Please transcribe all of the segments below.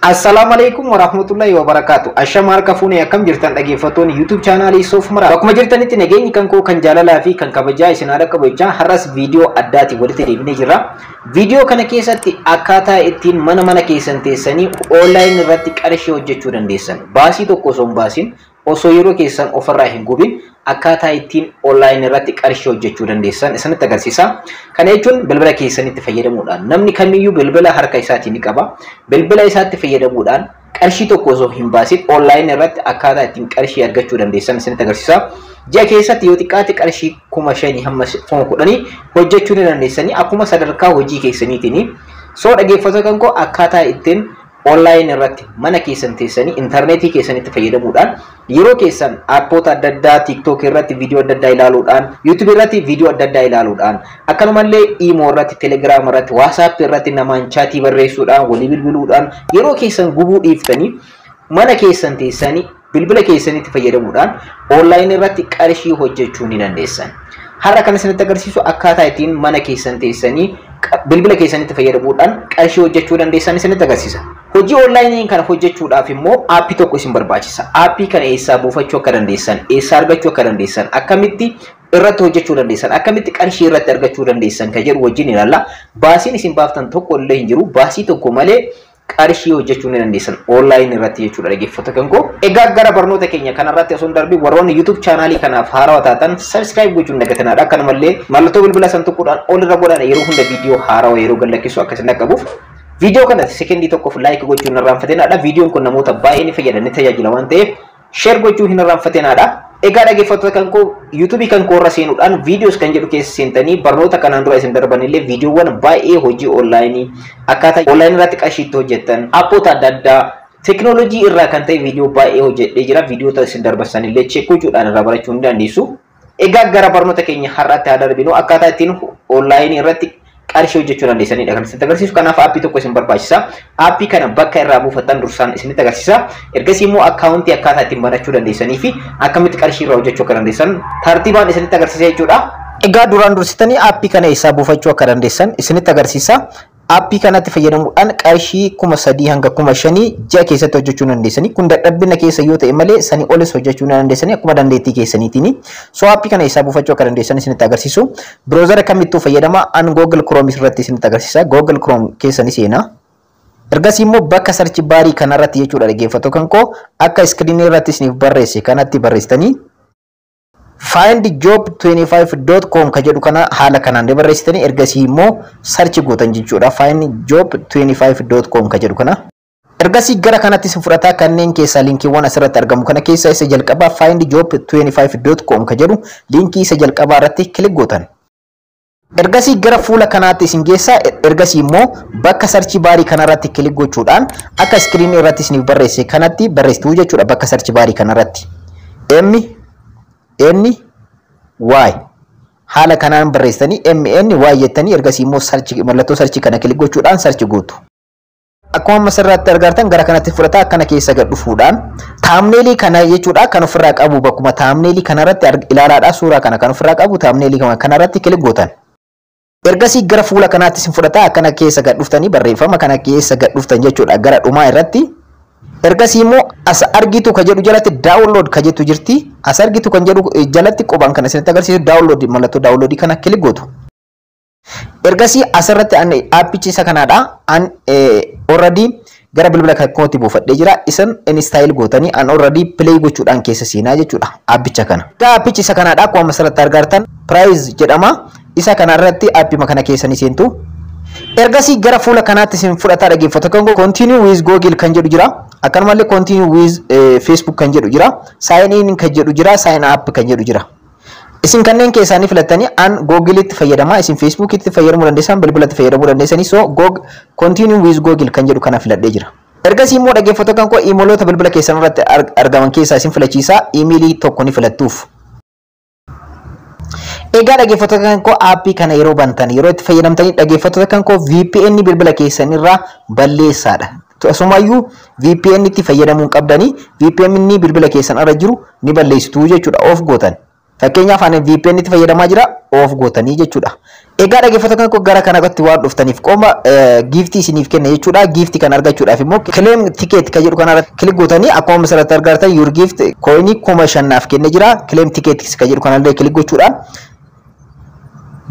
Assalaamu alaikum warahmatullahi wabarakatuh. Ashama harka fuunee, akkam jirtan dhaggeeffattoonni YouTube chaanaalii Soof Maraa? Bakkuma jirtanitti nageenyi kan koo kan jaalalaa fi kan kabajaa isin haadha qabu jechaa, har'as viidiyoo addaatiin walitti deebinee jirra. Viidiyoo kana keessatti akkaataa ittiin mana keessan teessanii online irratti qarshii hojjechuu dandeessan, baasii tokko osoo hin baasin, osoo yeroo keessan ofirraa hin gubin, akkaataa ittiin online irratti qarshii hojjechuu dandeessan isinitti agarsiisa. Kana jechuun bilbila keessanitti fayyadamuudhaan, namni kamiyyuu bilbila harka isaatii ni qaba. Bilbila isaatti fayyadamuudhaan qarshii tokko osoo hin baasin online irratti akkaataa ittiin qarshii argachuu dandeessan isinitti agarsiisa. Ji'a keessatti yoo xiqqaate qarshii 5,000 hamma 10,000 hojjechuu ni dandeessanii, akkuma sadarkaa hojii keessaniitiin. So dhaggeeffattoota kan koo, akkaataa ittiin online irratti mana keessan teessanii intarneetii keessanitti fayyadamuudhaan, yeroo keessan aappoota adda addaa, TikTok irratti viidiyoo adda addaa ilaaluudhaan, YouTube irratti viidiyoo adda addaa ilaaluudhaan, akkanumallee Imo irratti, Telegram irratti, WhatsApp irratti namaan chaatii barreessuudhaan, walii bilbiluudhaan yeroo keessan gubuu dhiiftanii, mana keessan teessanii bilbila keessanitti fayyadamuudhaan online irratti qarshii hojjechuu ni dandeessan. Har'a kan isinitti agarsiisu akkaataa ittiin mana keessan teessanii bilbila keessanitti fayyadamuudhaan qarshii hojjechuu dandeessan isinitti agarsiisa. Hojii onlaayinii kana hojjechuudhaaf immoo aappii tokko isin barbaachisa. Aappii kana eessaa buufachuu akka dandeessan, eessaa argachuu akka dandeessan, akkamitti irratti hojjechuu dandeessan, akkamitti qarshii irratti argachuu dandeessan kan jedhu wajjin ilaalla. Baasiin isin baaftan tokko illee hin jiru. Baasii tokko malee qarshii hojjechuu ni dandeessan online irratti jechuudha, dhaggeeffattoota kan koo. Egaa gara barnoota keenya kanarratti osoo hin darbiin, warroonni YouTube chaanaalii kanaaf haarawaa taatan subscribe gochuun dagatanaadha. Akkanumallee mallattoo bilbila san tuquudhaan ol irra godhaan, yeroo hunda viidiyoo haarawaa yeroo gadlakkisu akka isin dhaqqabuuf. Viidiyoo kana sekendii tokkoof like gochuun hin irraanfatinaadha. Viidiyoon kun namoota baay'ee ni fayyada, ni tajaajila waan ta'eef share gochuu hin irraanfatinaadha. Egaa dhaggeeffattoota kan koo, yuutuubii kan koo irra seenuudhaan videos kan jedhu keessa seentanii, barnoota kanaan dura isin darban illee, viidiyoowwan baay'ee hojii onlaayinii, akkaataa onlaayinii irratti qarshii itti hojjettan, appoota adda addaa, teekinooloojii irraa kan ta'e viidiyoo baay'ee hojjedhee jira. Viidiyoota isin darban illee check gochuudhaan irraa barachuu ni dandeessu. Egaa gara barnoota keenya har'aatti haa darbinu. Akkaataa ittiin onlaayinii irratti qarshii hojjechuu dandeessanidha kan isinitti agarsiisu. Kanaaf aappii tokko isin barbaachisa. Aappii kana bakka irraa buufattan dursaan isinitti agarsiisa. Ergasii immoo akkaawuntii akkaataa ittiin banachuu dandeessanii fi akkamitti qarshii irraa hojjechuu akka dandeessan tartiibaan isinitti agarsiisa jechuudha. Egaa duraan dursitanii aappii kana eessaa buufachuu akka dandeessan isinitti agarsiisa. Aappii kanatti fayyadamuudhaan qarshii 3,000 hanga 5,000 ji'a keessatti hojjechuu dandeessanii. Kun dadhabbina keessa yoo ta'e malee sanii olis hojjechuu ni dandeessanii, akkuma dandeettii keessaniitiin. So aappii kana eessaa buufachuu akka dandeessan isinitti agarsiisu. Browsera kamittuu fayyadama, an Google Chrome irratti isinitti agarsiisa. Google Chrome keessa ni seena. Ergasii immoo bakka search baarii kanarratti jechuudha, dhaggeeffattoota kan koo, akka iskiriinii irratti isiniif barreesse kanatti barreessitanii, findjob25.com ka jedhu kana haala kanaan barreessitanii, ergasii immoo search gootan jechuudha, findjob25.com ka jedhu kana. Ergasii gara kanatti isin fudhataa. Kanneen keessaa linkiiwwan asirratti argamu kana keessaa isa jalqabaa, findjob25.com ka jedhu, linkii isa jalqabaa irratti click gootan. Ergasii gara fuula kanaatti isin geessa. Ergasii immoo bakka search baarii kanarratti click gochuudhaan akka iskiriinii irratti isiniif barreesse kanatti barreessitu jechuudha, bakka search baarii kanarratti. M N Y haala kanaan barreessitanii, M N Y jettanii, ergasii immoo search, mallattoo search kana click gochuudhaan search gootu. Akkuma amma asirratti argartan gara kanatti fudhata. Akkana keessa gad dhufuudhaan thumbnailii kana jechuudha kan ofirraa qabu, bakkuma thumbnailii kanarratti ilaalaadha, suuraa kana kan ofirraa qabu thumbnailii kanarratti click gootan. Ergasii gara fuula kanaatti isin fudhata. Akkana keessa gad dhuftanii barreeffama kana keessa gad dhuftan jechuudha gara dhumaa irratti. Ergasii immoo as argitu ka jedhu jalatti download ka jettu jirti. As argitu kan jedhu jalatti qubaan kan isinitti agarsiisu download, mallattoo download kana click gootu. Ergasii asirratti ani aappichi isa kanaadha. An already gara bilbila kootti buufadhee jira. Isin install gootanii, an already play gochuudhaan keessa seenaa jechuudha aappicha kana. Egaa aappichi isa kanaadha, akkuma asirratti argartan Prize jedhama. Isa kanarratti aappima kana keessa ni seentu. Ergasii gara fuula kanaatti isin fudhataa, dhaggeeffattoota kan, continue with Google kan jedhu jira. Akkanumallee continue with Facebook kan jedhu jira. Sign in kan jedhu jira. Sign up kan jedhu jira. Isin kanneen keessaa ni filattanii. An Google'itti fayyadamaa, isin Facebookitti fayyadamuu dandeessan, bilbilatti fayyadamuu dandeessanii. So continue with Google kan jedhu kana filadhee jira. Ergasii immoo, dhaggeeffattoota kan koo, iimeeloota bilbila keessan irratti argaman keessaa isin filachiisaa, iimeelii tokko ni filattuuf. Egaa dhaggeeffattoota kan koo, aappii kana yeroo bantan, yeroo itti fayyadamtanii, dhaggeeffattoota kan koo, VPN bilbila keessan irraa balleessaadha. Asumayyuu VPN itti fayyadamuu qabdanii, VPN bilbila keessan irra jiru ni balleessitu jechuudha, off gootan. Fakkeenyaaf, ani VPN itti fayyadamaa jira, off gootanii jechuudha. Egaa dhaggeeffattoota kan gara kanatti waan dhuftaniif qooma giftii isiniif kenna jechuudha. Giftii kana argachuudhaaf immoo claim ticket kan jedhu kanarratti click gootanii, akkuma asirratti argartan your gift coinii 5000 naaf kenne jira. Claim ticket kan jedhu kanallee click gochuudhaan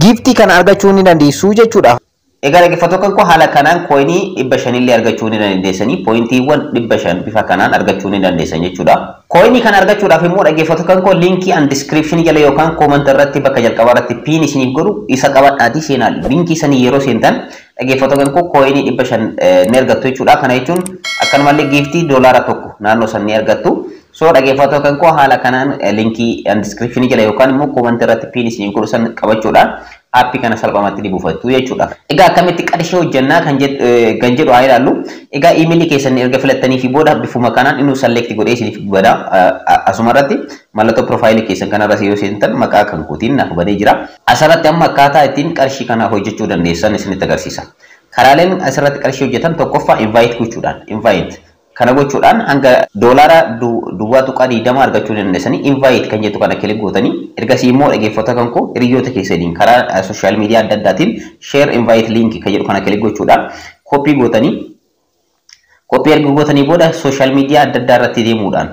giftii kana argachuu ni dandeessu jechuudha. Egaa dhaggeeffattoota kan koo, haala kanaan coinii 500llee argachuu ni dandeessanii, pointiiwwan 500 bifa kanaan argachuu ni dandeessan jechuudha. Coinii kana argachuudhaaf immoo, dhaggeeffattoota kan koo, linkii an descriptionii jala yookaan comment irratti bakka jalqabaa irratti pin isiniif godhu isa qabadhaatii seenaa. Linkii sanii yeroo seentan, dhaggeeffattoota kan koo, coinii 500 ni argattu jechuudha. Kana jechuun akkanumallee giftii $1 naannoo san ni argattu. So dhaggeeffattoota kan koo, haala kanaan linkii an descriptionii jala yookaan immoo comment irratti pin isiniif godhu san qabachuudhaan aappii kana salphumatti ni buufattu jechuudha. Egaa akkamitti qarshii hojjannaa kan jedhu haa ilaallu. Egaa iimeelii keessan erga filattanii fi booda bifuma kanaan inni select godhee isiniif bada. Asuma irratti mallattoo profileii keessan kanarra yoo seentan maqaa kan kootiin naaf badee jira. Asirratti amma akkaataa ittiin qarshii kana hojjechuu dandeessan isinitti agarsiisa. Karaaleen asirratti qarshii hojjetan tokkoffaa invite gochuudhaan, invite kana gochuudhaan hanga $0.20 argachuu dandeessanii. Invite kan jettu kana click gootanii, ergasii immoo, dhaggeeffattoota kan koo, hiriyoota keessaniin karaa social media adda addaatiin share invite link kan jedhu kana click gochuudhaan copy gootanii, copy erga gootanii booda social media adda addaa irratti deemuudhaan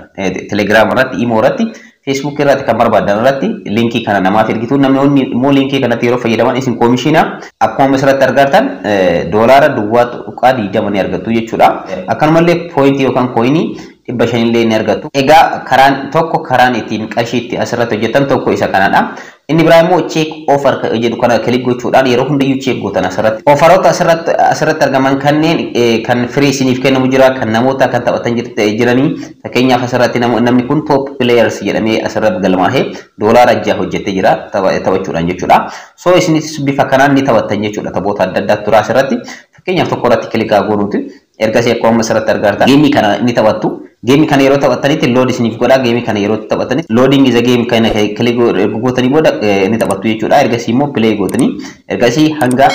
Telegram irratti, Imo irratti, Facebook irratti, kan barbaadan irratti linkii kana namaaf ergitu. Namni immoo linkii kanatti yeroo fayyadaman isin commissiona akkuma asirratti argartan $0.20 ni argattu jechuudha. Akkanumallee pointii yookaan coinii 500llee ni argattu. Egaa karaan tokko, karaan ittiin qarshii itti asirratti hojjetan tokko isa kanadha. Inni biraa immoo check offer jedhu kana click gochuudhaan yeroo hundayyuu check gootan asirratti. Offeroota asirratti argaman kanneen kan free isiniif kennamu jira, kan namoota kan taphatan jiranii. Fakkeenyaaf, asirratti namni kun top players jedhamee asirratti galmaahee $6 hojjettee jira taphachuudhaan jechuudha. So isinis bifa kanaan ni taphattan jechuudha, taphoota adda addaa tura asirratti. Fakkeenyaaf, tokko irratti click goonuuti. Ergasii akkuma asirratti argartan gameii kana ni taphattu. Gameii kana yeroo taphattanitti load isiniif godha. Gameii kana yeroo taphattanitti loading isa game kana click gootanii booda ni taphattu jechuudha. Ergasii immoo play gootanii ergasii hanga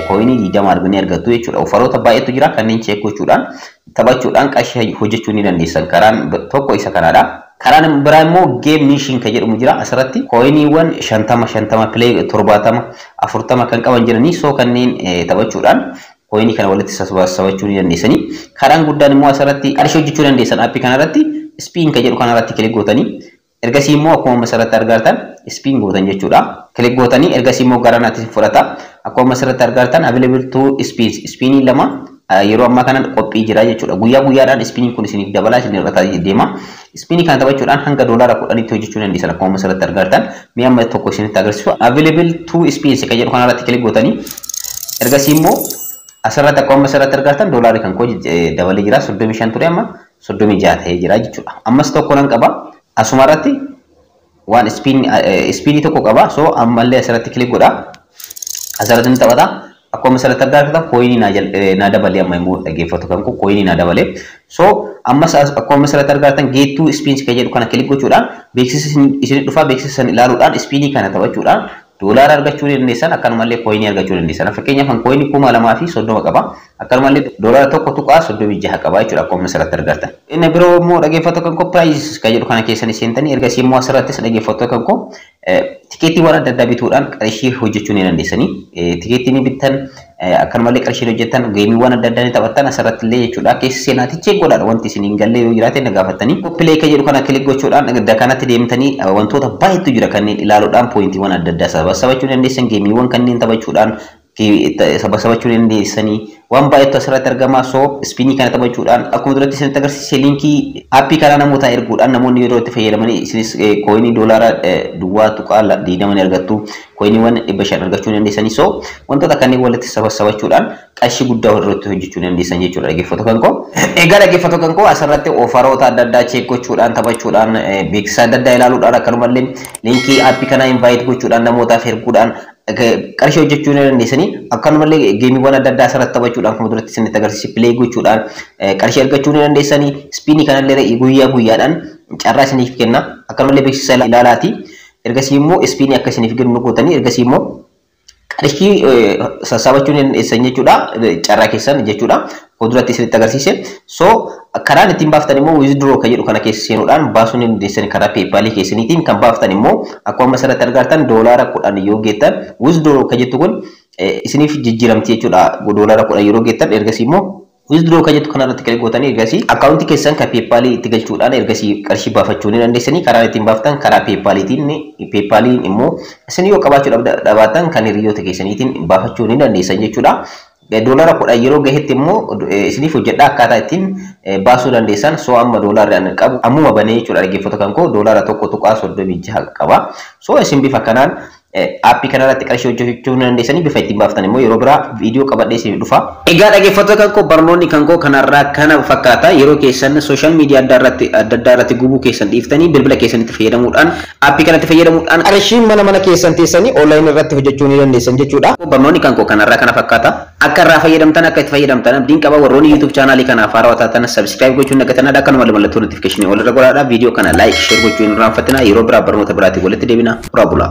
coinii 20 arganii argattu jechuudha. Offeroota baay'eetu jira, kanneen check gochuudhaan taphachuudhaan qarshii hojjechuu ni dandeessan. Karaan tokko isa kanaadha. Karaan biraa immoo game mission kan jedhamu jira. Asirratti coiniiwwan 50 50, play 70, 40 kan qaban jiranii. So kanneen taphachuudhaan coinii kana walitti sassabachuu ni dandeessanii. Karaan guddaan immoo asirratti qarshii hojjechuu dandeessan aappii kanarratti spin kan jedhu kanarratti click gootanii, ergasii immoo akkuma asirratti argartan spin gootan jechuudha. Click gootanii ergasii immoo gara naatti fudhata. Akkuma asirratti argartan available to spins, spinii lama yeroo ammaa kana qophii jira jechuudha. Guyyaa guyyaadhaan spiniin kun isiniif dabalaa isin irra deema. Spinii kana taphachuudhaan hanga $10tti hojjechuu dandeessan akkuma asirratti argartan. Mi'a amma tokko isinitti agarsiisu. Available to spins kan jedhu kanarratti click gootanii ergasii immoo asirratti akkuma asirratti argartan doolaarri kan koo dabalee jira, 35 ture, amma 36 ta'ee jira jechuudha. Ammas tokko nan qaba. Asuma irratti waan spinii tokko qaba. So ammallee asirratti click godha. Asirratti ni taphata. Akkuma asirratti argartan coinii naa dabalee, amma immoo, dhaggeeffatu kan koo, coinii naa dabalee. So ammas akkuma asirratti argartan get two spins kan jedhu kana click gochuudhaan beeksisa isin dhufaa, beeksisa san ilaaluudhaan spinii kana taphachuudhaan doolaara argachuu dandeessan, akkanumallee coinii argachuu dandeessan. Fakkeenyaaf, kan coinii 2030 qaba. Akkanumallee $1.36 qaba jechuudha akkuma asirratti argattan. Inni biroo immoo, dhaggeeffattoota kan koo, prize kan jedhu kana keessan seentanii ergasii immoo asirrattis, dhaggeeffattoota kan koo, tikeettiiwwan adda addaa bituudhaan qarshii hojjechuu ni dandeessanii. Tikeettii ni bittan, akkanumallee qarshii hojjettan, gameiiwwan adda addaa ni taphattan asirratti illee jechuudha. Keessa seenaatti check godhaadha, wanti isin hin galle yoo jiraate na gaafattanii. Play kan jedhu kana click gochuudhaan kanatti deemtanii wantoota baay'eetu jira, kanneen ilaaluudhaan pointiiwwan adda addaa sabachuu dandeessan, gameiiwwan kanneen taphachuudhaan sabachuu dandeessanii, waan baay'eetu asirratti argama. So spinii kana taphachuudhaan, akkuma duratti isinitti agarsiise, linkii aappii kanaa namoota erguudhaan namoonni yeroo itti fayyadamanii isinis coinii $0.20 ni argattu, coiniiwwan 500 argachuu dandeessanii. So wantoota kanneen walitti sabachuudhaan qarshii guddaa irratti hojjechuu dandeessan jechuudha, dhaggeeffattoota kan koo. Egaa dhaggeeffattoota kan koo, asirratti offeroota adda addaa check gochuudhaan, taphachuudhaan, beeksisa adda addaa ilaaluudhaan, akkanumallee linkii aappii kanaa invite gochuudhaan namootaaf erguudhaan qarshii hojjechuu ni dandeessanii. Akkanumallee gameiiwwan adda addaa asirratti taphachuudhaan, akkuma duratti isinitti agarsiise, play gochuudhaan qarshii argachuu ni dandeessanii. Spinii kanallee guyyaa guyyaadhaan carraa isiniif kenna. Akkanumallee beeksisa ilaalaati. Ergasii immoo spinii akka isiniif kennu gootanii ergasii immoo qarshii hojjechuu ni dandeessan jechuudha. Qarshii sassaabachuu ni dandeessan jechuudha. Carraa keessan jechuudha. Fuulduratti isinitti agarsiise. So karaan ittiin baaftan immoo withdraw kan jedhu kana keessa seenuudhaan baasuu ni dandeessan. Karaa PayPalii keessaniitiin kan baaftan immoo akkuma asirratti argartan $10 yoo geettan withdraw kan jettu kun isiniif jijjiiramti jechuudha. $10 yeroo geettan ergasii immoo withdraw kan jettu kanarratti click gootanii ergasii akkaawuntii keessan kan PayPalii itti galchuudhaan ergasii qarshii baafachuu ni dandeessanii. Karaan ittiin baaftan karaa PayPaliitiin, PayPaliin immoo isin yoo qabaachuu dhabaatan kan hiriyoota keessaniitiin baafachuu ni dandeessan jechuudha. $10 yeroo gahetti immoo isiniif hojjedha akkaataa ittiin baasuu dandeessan. So amma doolaarri ani qabu ammuma banee jechuudha, dhaggeeffattoota kan koo, $1.36 qaba. So isin bifa kanaan aappii kanarratti qarshii hojjechuu ni dandeessanii. Bifa ittiin baaftan immoo yeroo biraa viidiyoo qabadhee isiniif dhufa. Egaa dhaggeeffattoota kan koo, barnoonni kan koo kanarraa kana fakkaata. Yeroo keessan social media adda irratti adda addaa irratti gubuu keessan dhiiftanii bilbila keessanitti fayyadamuudhaan, aappii kanatti fayyadamuudhaan qarshii mana keessan teessanii online irratti hojjechuu ni dandeessan jechuudha. Barnoonni kan koo kanarraa kana fakkaata. Akka irraa fayyadamtan, akka itti fayyadamtan abdiin qaba. Warroonni YouTube chaanaalii kanaaf haarawaa taatan subscribe gochuun dagatanadha. Akkanuma mallattoo notification ol irra godhaadha. Viidiyoo kana like, share gochuun hin irraanfatina. Yeroo biraa barnoota biraatiin walitti deebina. Turaa bulaa.